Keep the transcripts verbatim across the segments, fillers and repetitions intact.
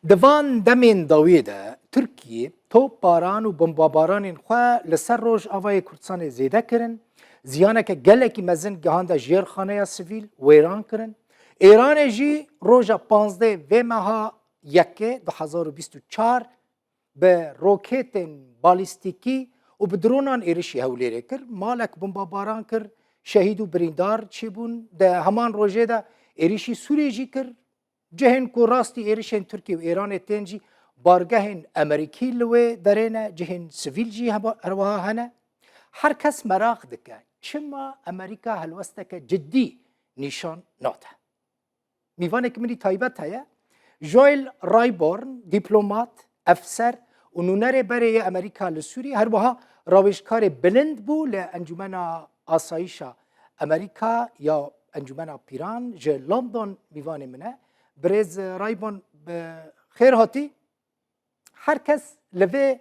Di van demên dawiyê de Tirkiye topbaran û bombabaranên xwe li ser Rojavayê Kurdistanê zêde kirin, ziyaneke gelekî mezin gihande jêrxaneya sivîl, wêran kirin. Îranê jî roja panzdeh vê meha yekê du hezar û bîst û çar bi roketên balîstîkî û bi dronan êrişî Hewlêrê kir. Malek bombabaran kir, şehîd û birîndar çêbûn. Di heman rojê de êrişî Sûriyê jî kir. Cihên ku rastî êrişên Tirkiye û Îranê tên jî bargehên Amerîkî li wê derê ne, cihên sivîl jî heba-, herwiha hene. Her kes meraq dike, çima Amerîka helwesteke cidî nîşan nade? Mîvanekî min î taybet heye. Joel Rayborn, dîplomat, efser û nûnerê berê yê Amerîka li Sûriyê, her wiha rawêjkarê bilind bû li Encûmena Asayîşa Amerîka ya Encûmena Pîran, ji London mîvanê min e. Birêz Rayborn, bi xêr hatî. Her kes li vê,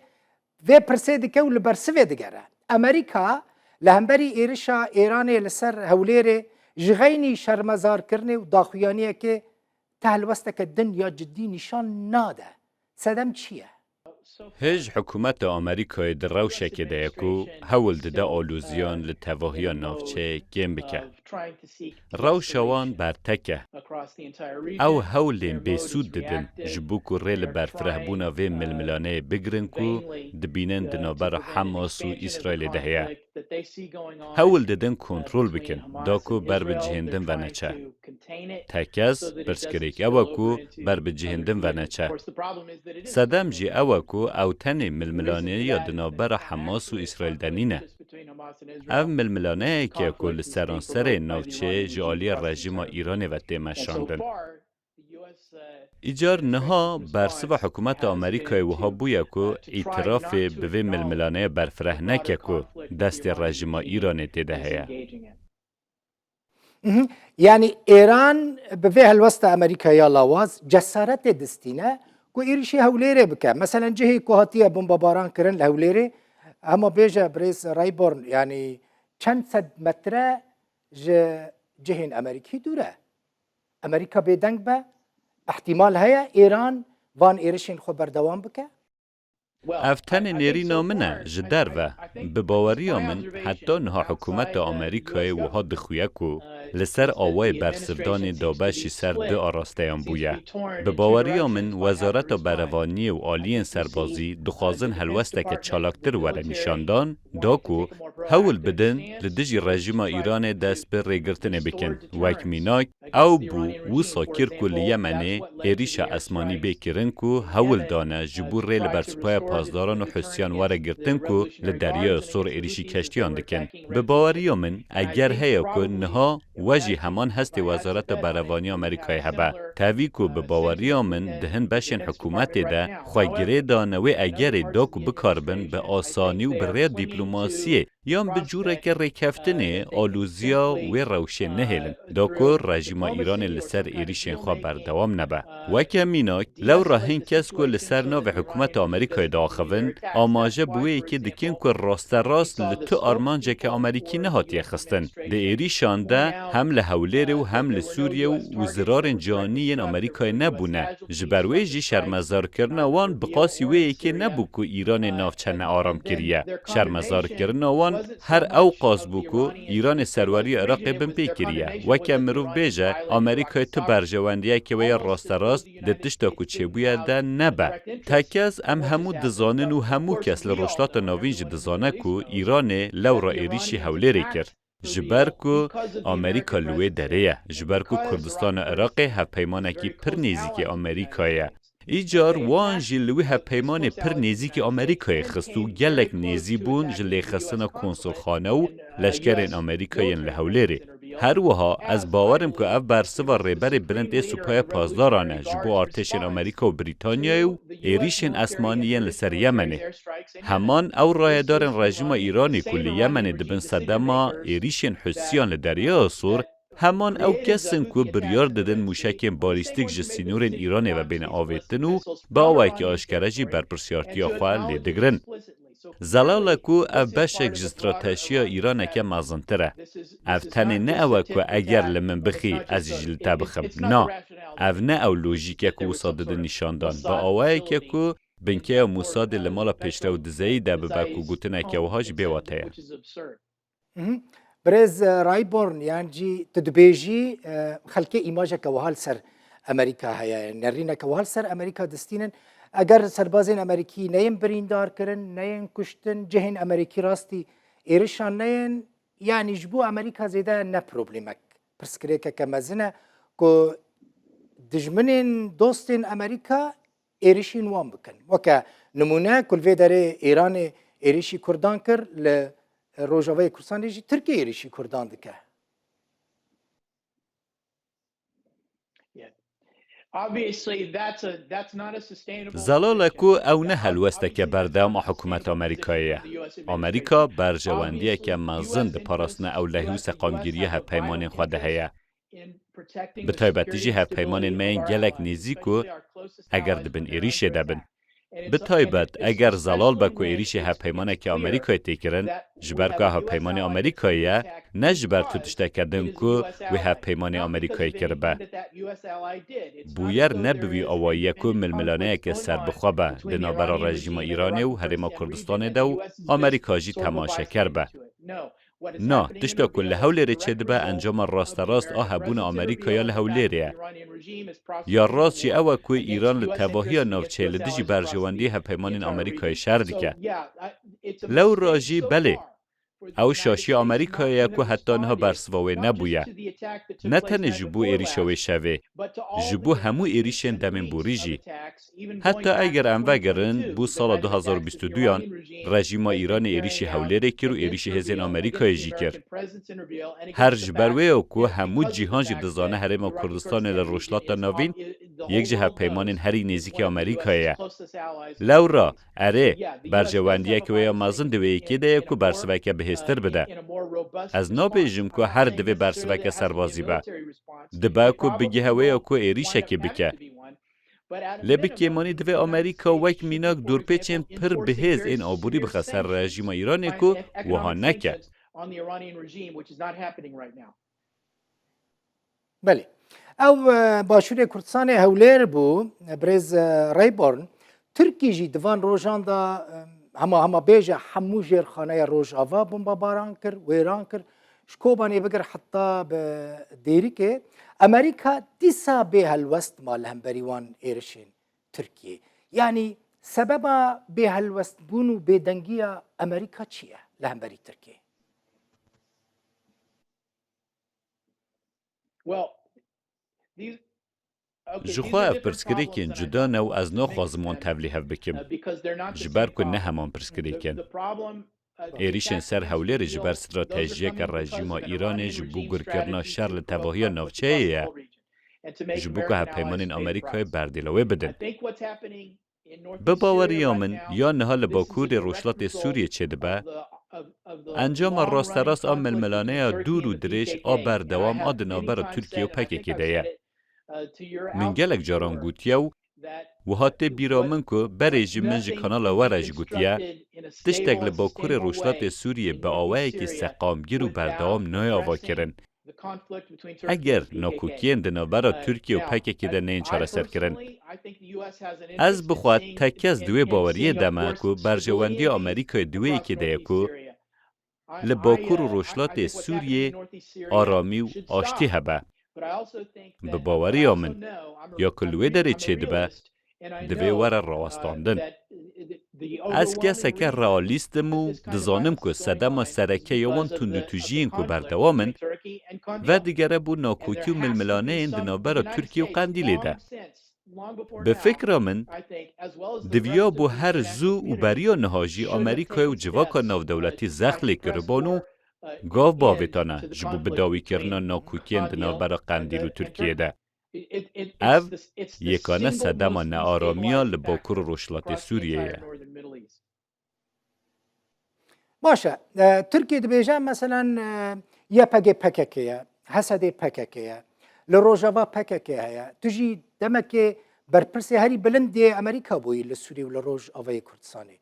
vê pirsê dike û li bersivê digere. Amerîka li hemberî êrişa Îranê li ser Hewlêrê ji xeynî şermezarkirinê û daxuyaniyekê tehlwesteke din ya cidî nîşan nade. Sedem çi ye? Hêj hikûmeta Amerîkayê di rewşekê de ye ku hewl dide alûziyan li tevahiya navçeyê kêm bike. Rewşa wan bertek e. Ew hewlên bêsûd didin ji bo ku rê li berfirehbûna vê milmilaneyê bigirin ku dibînin di navbera Hamas û Îsraîlê de heye. Hewl didin kontrol bikin, da ku ber bi cihên din ve neçe. Tekez pirsgirêk ew e ku ber bi cihên din ve neçe. Sedem jî ew e ku ew tenê milmilaneya di navbera Hamas û Îsraîl de nîne. Ev milmilaneyek e ku li seranserê navçeyê ji aliyê rejîma Îranê ve tê meşandin. Îcar niha bersiva hikûmeta Amerîkayê wiha bûye ku îtirafê bi vê milmilaneyê berfireh neke ku destê rejîma Îranê tê de heye. Mhm. Yanî Îran bi vê helwesta Amerîka ya lawaz cesaretê distîne ku êrişî Hewlêrê bike. Meselen cihê ku hatiye bombabaran kirin li Hewlêrê, hema bêje birêz Rayborn, yanî çend sed metre ji cihên Amerîkî dûr e. Amerîka bêdeng be, îhtîmal heye Îran van êrişên xwe berdewam bike? Ev tenê nêrîna min e ji derve. Bi baweriya min, heta niha hikûmeta Amerîkayê wiha dixuye ku li ser awayê bersivdanê dabeşî ser du arasteyan bûye. Bi baweriya min, Wezareta Berevaniyê û aliyên serbazî dixwazin helwesteke çalaktir were nîşandan, da ku hewl bidin li dijî rejîma Îranê dest bi rêgirtinê bikin. Wek mînak, ew bû wisa kir ku li Yemenê êrîşa esmanî bê kirin ku hewl dane ji bo rê li ber Supaya Pasdaran û Hûsiyan were girtin ku li Deryaya Sor êrîşî keştiyan dikin. Bi baweriya min, eger heye ku niha we jî heman hestê Wezareta Berevaniya Amerîkayê hebe. Tevî ku bi baweriya min di hin beşên hikûmetê de xwe girê dane wê egerê da ku bikaribin bi asanî û bi rêya dîplomasiyê yan bi cûreke rêkeftinê alûziya wê rewşê nehêlin, da ku rejîma Îranê li ser êrîşên xwe berdewam nebe. Weke mînak, lewra hin kes ku li ser navê hikûmeta Amerîkayê diaxivin, amaje bi wê yekê dikin ku rasterast li tu armanceke Amerîkî nehatiye xistin. Di êrîşan de hem li Hewlêrê û hem li Sûriyê û, û zirarên canî yên Amerîkayê nebûne. Ji ber wê jî şermezarkirina wan bi qasî wê yekê nebû ku Îranê navçe nearam kiriye. Şermezarkirina wan her ew qas bû ku Îranê serweriya Iraqê binpê kiriye. Weke mirov bêje, Amerîkayê tu berjewendiyeke wê ya rasterast di tişta ku çêbûye de nebe. Tekez em hemû dizanin û hemû kes li Rojhilata Navîn jî dizane ku Îranê lewra êrîşî Hewlêrê kir. Ji ber ku Amerîka li wê derê ye, ji ber ku Kurdistana Iraqê hevpeymanekî pir nêzîkî Amerîkayê ye. Îcar wan jî li wî hevpeymanê pir nêzîkî Amerîkayê xist û gelek nêzî bûn ji lêxistina konsulxane û leşkerên Amerîka yên li Hewlêrê. Her wiha ez bawer im ku ev bersiva rêberê bilind ê Supaya Pasdaran e ji bo artêşên Amerîka û Brîtanyayê û êrîşên esmanî yên li ser Yemenê. Heman ew rayedarên rejîma Îranê ku li Yemenê di bin sedema êrîşên Hûsiyan li Deryaya Sor, heman ew kes in ku biryar didin mûşekên balîstîk ji sînorên Îranê ve bêne avêtin û bi awayekî aşkere jî berpirsiyartiya xwe lê digirin. Zelal e ku ev beşek ji stratejiya Îraneke mezintir e. Ev tenê ne ew e ku eger li min bixî, ez jî li te bixim. Na. Ev ne ew lojîk e ku wisa didin nîşandan. Bi awayeke ku binkeya Mosadê li mala pêşrew dizeyî de bibe ku gotineke wiha jî bêwate ye. Mhm. Birêz, e, Rayborn, yan jî tu dibêjî, e, xelkê îmajeke wiha li ser Amerîka heye, nerîneke wiha li ser Amerîka distînin. Eger serbazên Amerîkî neyên birîndar kirin, neyên kuştin, cihên Amerîkî rastî êrişan neyên, yanî ji bo Amerîka zêde ne problemek, pirsgirêkeke mezin e ku dijminên dostên Amerîka êrişîn wan bikin. Weke nimûne ku li vê derê Îranê êrişî Kurdan kir, li Rojavayê Kurdistanê jî Tirkiye êrişî Kurdan dike. Zelal e ku ew ne helwesteke berdewam a hikûmeta Amerîkayê ye. Amerîka berjewendiyeke mezin di parastina ewlehî û seqamgiriya hevpeymanên xwe de heye. Bi taybetî jî hevpeymanên me yên gelek nêzîk û eger di bin êrîşê de bin. Bi taybet eger zelal be ku êrîşê hevpeymaneke Amerîkayê tê kirin, ji ber ku ev hevpeymanê Amerîkayê ye, ne ji ber tu tişteke din ku wê hevpeymanê Amerîkayê kiribe. Bûyer ne bi vî awayî ye ku milmilaneyeke serbixwe be di navbera rejîma Îranê û Herêma Kurdistanê de û Amerîka jî temaşeker be. Na, tişta ku li Hewlêrê çêdibe encama rasterast a hebûna Amerîkaya li Hewlêrê ye. Ya rast jî ew e ku Îran li tevahiya navçeyê li dijî berjewendiyê hevpeymanên Amerîkayê şer dike. Lewra jî belê, ew şaşiya Amerîkayê ye ku heta niha bersiva wê nebûye. Ne tenê ji bo êrîşa wê şevê, ji bo hemû êrîşên demên borî jî. Heta eger em vegerin bo sala du hazar û bîst û duyan, rejîma Îranê êrîşî Hewlêrê kir û êrîşî hêzên Amerîkayê jî kir. Her ji ber wê ye ku hemû cîhan jî dizane Herêma Kurdistanê li Rojhilata Navîn yek ji hevpeymanên herî nêzîkî Amerîkayê ye. Lewra, erê, berjewendiyeke wê ya mezin di wê yekê de ye ku bersiveke bihêztir bide. Ez nabêjim ku her divê bersiveke serbazî be. Dibe ku bigihe wê ya ku êrîşekê bike. Lê bi kêmanî divê Amerîka wek mînak dorpêçên pir bihêz ên aborî bixe ser rejîma Îranê ku wiha neke. Belê. Ew, e, Başûrê Kurdistanê Hewlêr bû, e, birêz, e, Rayborn. Tirkî jî di van rojan de, e, hema hema bêje hemû jêrxaneya Rojava bombebaran kir, wêran kir. Ji Kobanê bigir heta bi Dêrikê. Amerîka dîsa bê helwest ma li hemberî wan êrişên Tirkiyê. Yanî sebeba bêhelwestbûn û bêdengiya Amerîka çi ye li hemberî Tirkiyê? Ji xwe ev pirsgirêkên cuda ne û ez naxwazim wan tevlî hev bikim. Ji ber ku ne heman pirsgirêk in. Êrîşên ser Hewlêrê ji ber stratejiyeke rejîma Îranê ji bo gurkirina şer li tevahiya navçeyê ye. Ji bo ku hevpeymanên Amerîkayê berdêla wê bidin. Bi baweriya min, ya niha li Bakurê Rojhilatê Sûriyê çêdibe, encama rasterast a milmilaneya dûr û dirêj a berdewam a di navbera Tirkiye û P K K de ye. Min gelek caran gotiye û wiha tê bîra min ku berê jî min ji kanala we re jî gotiye, tiştek li Bakurê Rojhilatê Sûriyê bi awayekî seqamgir û berdewam nayê avakirin. Eger nakokiyên di navbera Tirkiye û P K K de neyên çareserkirin. Ez bi xwe tekez di wê baweriyê de me ku berjewendiya Amerîkayê di wê yekê de ye ku li Bakur û Rojhilatê Sûriyê aramî û aştî hebe. Bi baweriya min, ya ku li wê derê çêdibe, divê were rawestandin. Ez keseke realîst im û dizanim ku sedema sereke ya wan tundûtûjiyên ku berdewam in, vedigere bo nakokî û milmilaneyên di navbera Tirkiye û Qendîlê de. Bi fikra min, diviya bo her zû û beriya niha jî Amerîkayê û civaka navdewletî zext lê kiribûn û gav bavêtane ji bo bidawîkirina nakokiyên di navbera Qendîl û Tirkiyê de. Ev yekane sedema nearamiya li Bakur û Rojhilatê Sûriyê ye. Baş e. E, Tirkiye dibêje, meselen, e, Y P G P K K ye, H S D P K K ye, li Rojava P K K heye. Tu jî demekê berpirsê herî bilind yê Amerîka bûyî li Sûriyê û li Rojavayê Kurdistanê.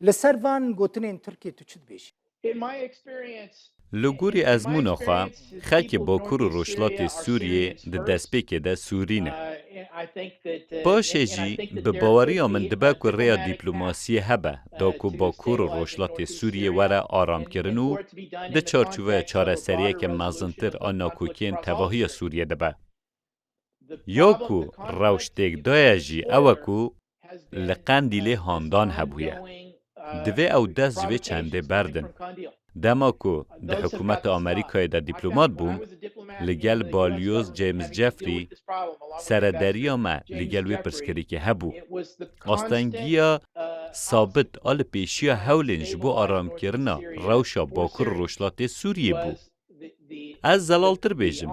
Li ser van gotinên Tirkiye tu çi dibêjî? In my experience, Li gorî ezmûna xwe, xelkê Bakur û Rojhilatê Sûriyê di destpêkê de Sûrî ne. Paşê jî, bi baweriya min dibe ku rêya dîplomasiyê hebe, da ku Bakur û Rojhilatê Sûriyê were aramkirin û di çarçoveya çareseriyeke mezintir a nakokiyên tevahiya Sûriyê de be. Ya ku rewş têk daye jî ew e ku li Qendîlê handan hebûye. Divê ew dest ji vê çendê berdin. Dema ku di hikûmeta Amerîkayê de dîplomat bûm, li gel Balyoz James Jeffrey serederiya me li gel wê pirsgirêkê hebû. Astengiya sabit a li pêşiya hewlên ji bo aramkirina rewşa Bakur û Rojhilatê Sûriyê bû. Ez zelaltir bêjim.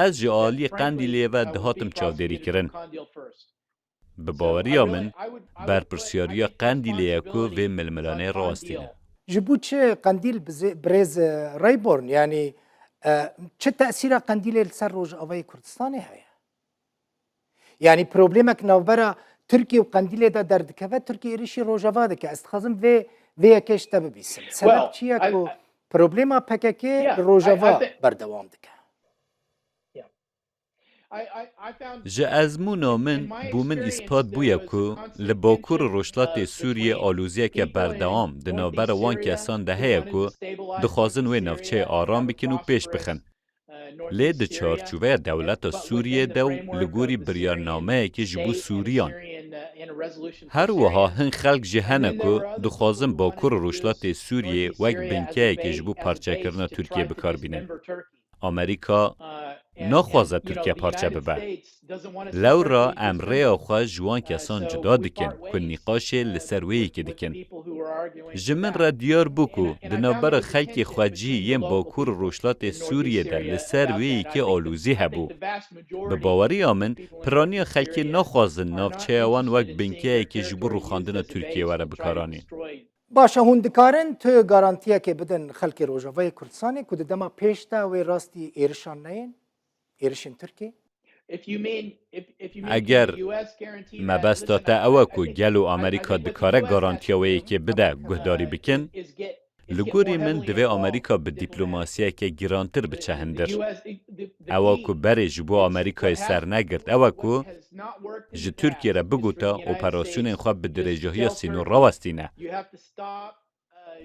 Ez ji aliyê Qendîlê ve dihatim çavdêrîkirin. Bi baweriya min, berpirsiyariya Qendîlê ye ku vê milmilanê rawestîne. Ji bo çi Qendîl bi zê-, birêz, e, Rayborn, yanî, e, çi tesîra Qendîlê li ser Rojavayê Kurdistanê heye? Yanî problemek navbera Tirkiye û Qendîlê de derdikeve, Tirkiye êrişî Rojava dike. Ez dixwazim vê, vê yekê ji te bibîsim. Sebeb çi ye ku problema P K K li Rojava berdewam dike? Ji ezmûna min, bo min îspat bûye ku li Bakur û Rojhilatê Sûriyê aloziyeke berdewam di navbera wan kesan de heye ku dixwazin wê navçeyê aram bikin û pêş bixin. Lê di çarçoveya dewleta Sûriyê de û li gorî biryarnameyekê ji bo Sûriyan. Her wiha hin xelk jî hene ku dixwazin Bakur û Rojhilatê Sûriyê wek binkeyekê ji bo parçekirina Tirkiyê bi kar bînin. Amerîka naxwaze Tirkiye parçe bibe. Lewra em rêya xwe ji wan kesan cuda dikin ku nîqaşê li ser wê yekê dikin. Ji min re diyar bû ku di navbera xelkê xwecî yên Bakur û Rojhilatê Sûriyê de li ser wê yekê alozî hebû. Bi baweriya min, piraniya xelkê naxwazin navçeya wan wek binkeyekê ji bo rûxandina Tirkiyê were bikaranîn. Baş e, hûn dikarin tu garantiyekê bidin xelkê Rojavayê Kurdistanê ku di dema pêş de wê rastî êrişan neyên, êrişên Tirkiyê? Eger mebesta te ew e ku gelo Amerîka dikare garantiya wê yekê bide guhdarî bikin, li gorî min divê Amerîka bi dîplomasiyeke girantir biçe hindir. Ewa ku berê ji bo Amerîkayê sernegirt ew e ku ji Tirkiyê re bigota operasyonên xwe bi dirêjahiya sînor rawestîne.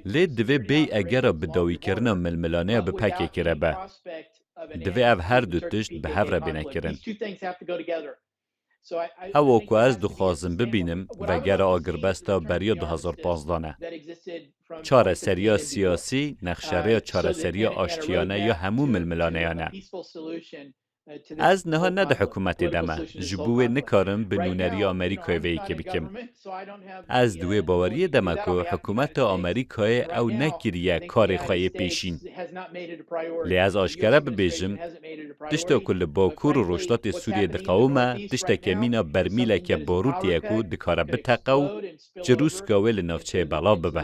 Lê divê bêy egera bidawîkirina milmilaneya bi P K K re be. Divê ev her du tişt bi hev re bêne kirin. Ewa ku ez dixwazim bibînim, vegera agirbesta beriya du hazar pazdeh ne. Çareseriya siyasî, nexşereya çareseriya aştiyane ya hemû milmilaneyan e. Ez niha ne di hikûmetê de me, ji bo wê nikarim bi nûneriya Amerîkayê vê yekê bikim. Ez di wê baweriyê de me ku hikûmeta Amerîkayê ew nekiriye karê xwe yê pêşîn. Lê ez aşkere bibêjim, tişta ku li Bakur û Rojhilatê Sûriyê diqewime, tişteke mîna bermîleke barûtê ye ku dikare biteqe û çirûska wê li navçeyê belav bibe.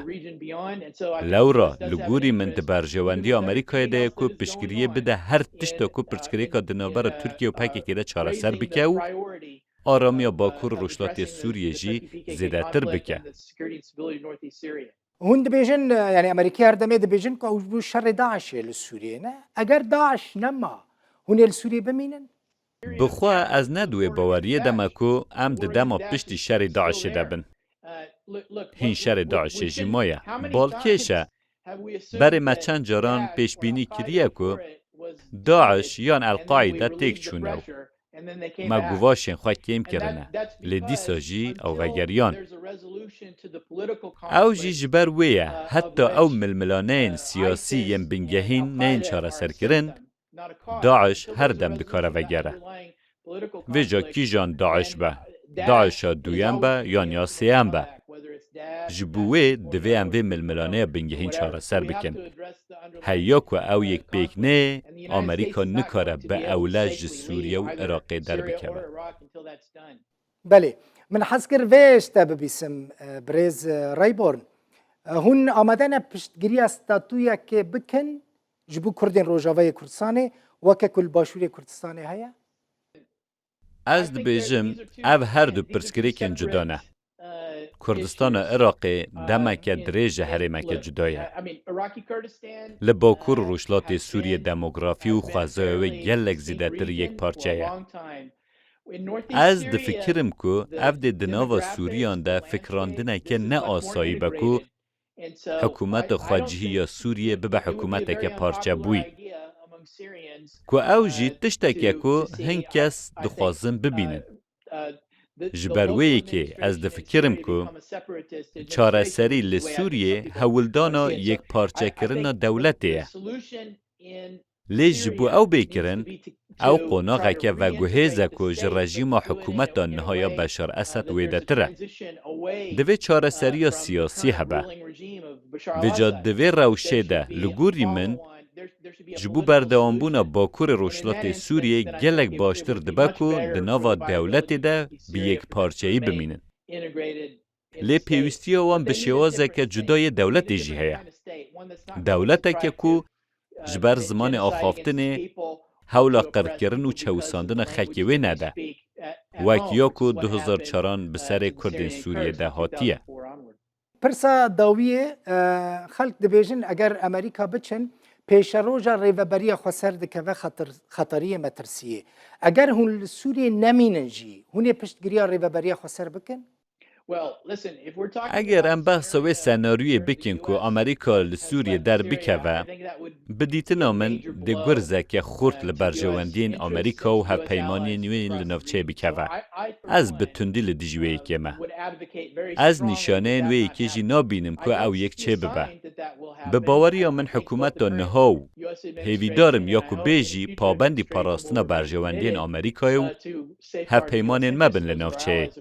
Lewra, li gorî min di berjewendiya Amerîkayê de ye ku piştgiriyê bide her tişta ku pirsgirêka di navbera Tirkiye û P K K de çareser bike û aramiya Bakur û Rojhilatê Sûriyê jî zêdetir bike. Hûn dibêjin, yanî Amerîkî her demê dibêjin ku ew ji bo şerê DAIŞê li Sûriyê ne. Eger DAIŞ nema, hûn ê li Sûriyê bimînin? Bi xwe ez ne di wê baweriyê de me ku em di dema piştî şerê DAIŞê de bin. Hîn şerê DAIŞê jî maye. Balkêş e. Berê me çend caran pêşbînî kiriye ku DAIŞ yan El-Qaîde têk çûne û me guvaşên xwe kêm kirine. Lê dîsa jî ew vegeriyan. Ew jî ji ber wê ye, heta ew milmilaneyên siyasî yên bingehîn neyên çareserkirin, DAIŞ her dem dikare vegere. Vêca kîjan DAIŞ be, DAIŞa duyem be yan ya sêyem be. Ji bo wê divê em vê milmilaneya bingehîn çareser bikin. Heya ku ew yek pêk neyê, Amerîka nikare bi ewle ji Sûriye û Iraqê derbikeve. Belê, min hez kir vê ji te bibîsim, e, birêz, e, Rayborn. E, hûn amade ne piştgiriya statuyekê bikin ji bo Kurdên Rojavayê Kurdistanê, weke ku li Başûrê Kurdistanê heye? Ez dibêjim, ev her du pirsgirêkên cuda ne. Kurdistana Iraqê demeke dirêj ji herêmeke cuda ye. Li Bakur û Rojhilatê Sûriyê demografî û xwezaya wê gelek zêdetir yekparçe ye. Ez difikirim ku ev dê di nava Sûriyan de fikrandineke ne asayî be ku hikûmeta xwecihî ya Sûriyê bibe hikûmeteke parçebûyî. Ku ew jî tiştek e ku hin kes dixwazin bibînin. Ji ber wê yekê ez difikirim ku çareserî li Sûriyê hewldana yekparçekirina dewletê ye. Lê ji bo ew bê kirin, ew qonaxeke veguhêz e ku ji rejîma hikûmeta niha ya Beşar Esed wêdetir e. Divê çareseriya siyasî hebe. Vêca di vê rewşê de li gorî min, ji bo berdewambûna Bakurê Rojhilatê Sûriyê gelek baştir dibe ku di nava dewletê de bi yekparçeyî bimînin. Lê pêwîstiya wan bi şêwazeke cuda yê dewletê jî heye. Dewleteke ku ji ber zimanê axaftinê hewla qirkirin û çewisandina xelkê wê nede. Wek ya ku du hezar çaran bi serê Kurdên Sûriyê de hatiye. Pirsa dawiyê, e, xelk dibêjin, eger Amerîka biçin, pêşeroja rêveberiya xweser dikeve xetir-, xeteriyê metirsiyê. Eger hûn li Sûriyê nemînin jî, hûn ê piştgiriya rêveberiya xweser bikin? Eger em behsa wê senaryoyê bikin ku Amerîka li Sûriyê derbikeve, bi dîtina min dê gurzeke xurt li berjewendiyên Amerîka û hevpeymaniyên wê yên li navçeyê bikeve. Ez bi tundî li dijî wê yekê me. Ez nîşaneyên wê yekê jî nabînim ku ew yek çêbibe. Bi baweriya min hikûmeta niha û hêvîdar im ya ku bê jî pabendî parastina berjewendiyên Amerîkayê û hevpeymanên me bin li navçeyê.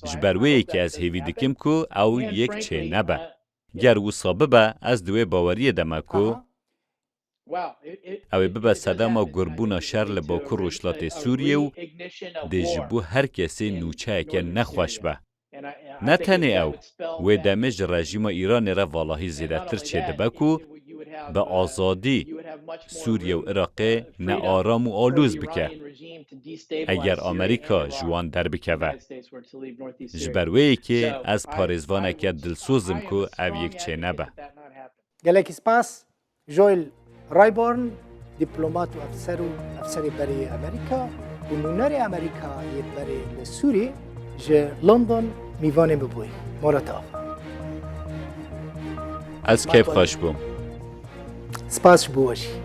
Ji ber wê yekê ez hêvî dikim ku ew yek çê nebe. Ger wisa bibe, ez di wê baweriyê de me ku ew ê bibe sedema gurbûna şer li Bakur Rojhilatê Sûriyê û dê ji bo her kesê nûçeyeke nexweş be. Ne tenê ew, wê demê ji rejîma Îranê re valahî zêdetir çêdibe ku bi azadî Sûriye û Iraqê nearam û alûz bike, eger Amerîka ji wan derbikeve. Ji ber wê yekê ez parêzvaneke dilsoz im ku ev yek çênebe. Gelekî spas. Joel Rayborn, dîplomat û efser û efserê berê yê Amerîka û nûnerê Amerîka yê berê li Sûrî ji London mîvanê min bûye. Mora te ava. Ez keyf xweş bûm. Spas ji bo we jî.